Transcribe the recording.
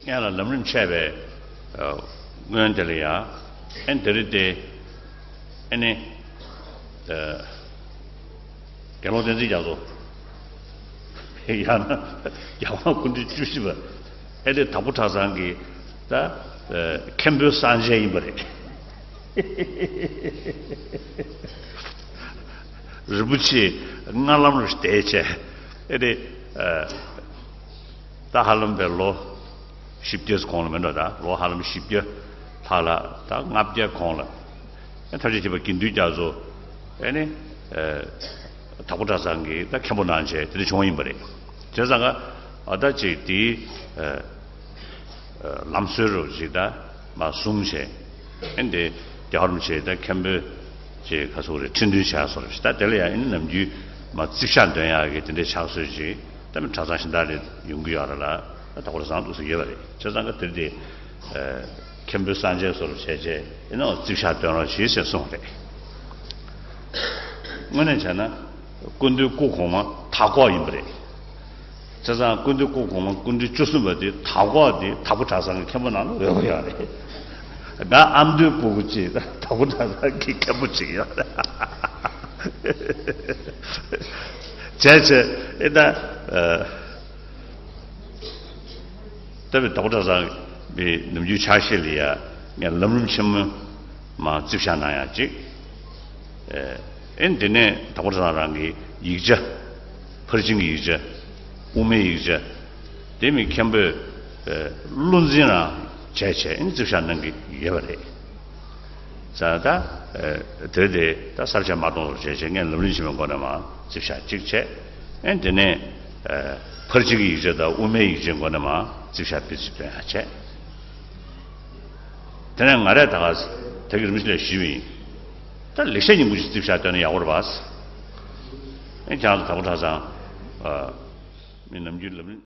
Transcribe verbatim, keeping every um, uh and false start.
ཡང་ལ་ལམ་རིམ་འཆད་པའི་སྔོན་དེ་ལ་ཡང་ཨེ་འདི་རེད་དེ། ཨེ་ནི་དགེ་སློང་བསྟན་འཛིན་རྒྱ་མཚོ། ཡང་ན་རྒྱལ་དབང་སྐུ་ཕྲེང་བཅུ་བཞི་པ། ཨེ་དེ་དྭགས་པོ་གྲྭ་ཚང་གི་ད་མཁན་པོའི་གསང་ཆེན་ཡིན་པ་རེད། རིན་པོ་ཆེ་སྔ་ལམ་རུ་བསྡད་བྱས། ཨེ་དེ་ད་ཧ་ལམ་པའི་ལོ་བཞི་བརྒྱ་གོང་ལ་མེད་འགྲོ། ད་ལོ་ཧ་ལམ་བཞི་བརྒྱ་ལྷག་ལ་ད་ལྔ་བརྒྱ་གོང་ལ། ཨེ་ཐབས་ཤེས་བྱེད་པ་དགེ་འདུན་རྒྱ་མཚོ། ཨེ་ནི་དྭགས་པོ་གྲྭ་ཚང་གི་ད་མཁན་པོ་གནང་བྱས་དེ་འདྲ་བྱུང་བ་ཡིན་པ་རེད། བྱས་ཙང་ཀ་ཨ་ད་ཅིག་དེའི་ལམ་སྲོལ་རུ་ཞིག་ད་མ་བཟུང་བྱས། ཨེ་འདི་རྒྱལ་བ་རིན་པོ་ཆེ་ད་མཁན་པོའི་ཅིག་ག་ཚོད་རེད། ཁྲི་འདོན་བྱ་སོར་ཞིག་ད་དེ་ལ་ཡང་ཨེ་ནི་ནམ་རྒྱུན་མ་རྩིག་ཤག་འདོན་ཡག་གི་དེ་འདྲའི་ཕྱག་སྲོལ་ཅིག་ད་མི་གྲྭ་ཚང་གཞན་དག་ལས་ཡོང་གི་ཡོད་རེད་ལ། ད་དྭགས་པོ་གྲྭ་ཚང་འདུག་སེ་ཡོད་པ་རེད། བྱས་ཙང་ཀ་དེ་དེ་མཁན་པོའི་གསང་ཆེན་སོར་བྱས་བྱས་ཨེ་ནི་རྩིག་ཤག་འདོན་རོགས་བྱེད་ཟེར་གསུངས་རེད། དངོས་གནས་བྱས་ན་སྐུ་མདུན་སྐུ་གོང་མ་དྭགས་ཀོག་ཡིན་པ་རེད། བྱས་ཙང་སྐུ་མདུན་སྐུ་གོང་མ་སྐུ་ཕྲེང་བཅུ་གསུམ་པ་དེ་དྭགས་ཀོག་དེ་དྭགས་པོ་གྲྭ་ཚང་གི་མཁན་པོ་ནང་ལ་འོས་པ་ཡོད་རེད། ང་ཨ་མདོའི་སྐུ་གོང་ཅིག་ད་དྭགས་པོ་གྲྭ་ཚང་གི་མཁན་པོ་ཅིག་ཡོད་རེད། བྱས་བྱས་ཨེ་ད། ད་བའི་དྭགས་པོ་གྲྭ་ཚང་གི་ནམ་རྒྱུན་ཕྱག་བཞེས་ལ་ཡ་ངས་ལམ་རིམ་ཆེན་མོ་མ་རྩིག་ཤག་གནང་ཡག་ཅིག་ཨེ་འདི་ནས་དྭགས་པོ་གྲྭ་ཚང་རང་གི་ཡིག་ཆ། ཕར་ཕྱིན་གྱི་ཡིག་ཆ། དབུ་མའི་ཡིག་ཆ། དེ་མི་མཁན་པོས་བློ་འཛིན་རང་བྱས་བྱས་ཨེ་རྩིག་ཤག་གནང་གི་ཡོད་པ་རེད། ཙང་ད། དེ་དེ་ད་གསར་བརྗེ་མ་གཏོང་བར་བྱས་བྱས་ངས་ལམ་རིམ་ཆེན་མོའི་སྒོ་ནས་མ་རྩིག་ཤག་གཅིག་བྱས། ཨེ་དེ་ནས་ཕར་ཕྱིན་གྱི་ཡིག་ཆ་དང་དབུ་མའི་ཡིག་ཆའི་སྒོ་ནས་མ་རྩིག་ཤག་ཕལ་ཆེར་བཏོན་ཡག་བྱས། དེ་ནས་ང་རས་ད་ག་ད་གི་རིམ་བཞིན་ལས་ཞུས་པ་ཡིན། ད་ལེགས་བཤད་སྙིང་པོ་ཞིག་རྩིག་ཤག་བཏོན་ན་ཡག་པོ་རེད་པ། ཨེ་ཁྱེད་རང་ཚོ་དྭགས་པོ་གྲྭ་ཚང་མི་ནམ་རྒྱུན་ལམ་རིམ།